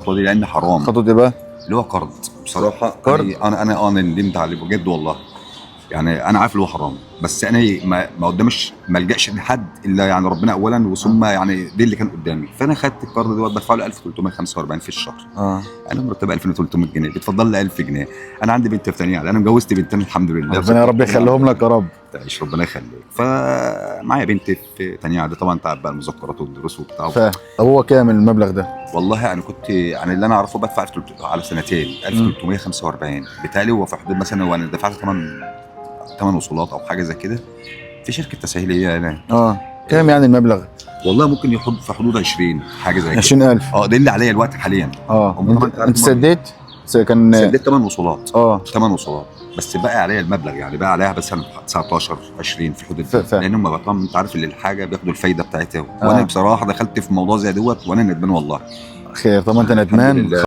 الخطوة دي لان حرام. خطوة ايه بقى؟ اللي هو قرض بصراحة. قرض؟ انا ندمت عليه بجد والله. يعني انا عارف اللي هو حرام، بس انا ما قدامش، ما الجاش لحد الا يعني ربنا اولا، وثم يعني دي اللي كان قدامي. فانا خدت القرض دوت بدفع له 1345 في الشهر. انا مرتب 2300 جنيه، بتفضل لي 1000 جنيه. انا عندي بنت في ثانيه، يعني انا مجوزت بنتين الحمد لله. ربنا يا رب يخليهم لك يا رب. تعيش، ربنا يخليك. فمعايا بنت في ثانية اعدادي، طبعا تعب بقى المذكرات والدروس وبتاع. فاهم. طب هو كام المبلغ ده؟ والله انا كنت يعني اللي انا اعرفه بدفع 1300 على سنتين 1345، بالتالي هو في حدود مثلا، وانا دفعت 8 وصولات او حاجة زي كده في شركة تسهيل هي هنا. كام يعني المبلغ؟ والله ممكن يحط في حدود 20 حاجة زي كده. 20000. اه، ده اللي عليا الوقت حاليا. هم انت, طبعاً انت سديت؟ كان سددت 8 وصولات. 8 وصولات، بس بقى عليا المبلغ، يعني بقى عليها مثلا 19 20 في حدود دي. لان هم طبعا انت عارف اللي الحاجة بياخدوا الفايدة بتاعتها. وانا بصراحة دخلت في موضوع زي دوت وانا ندمان والله. خير. طب انت الحمد ندمان؟ لله.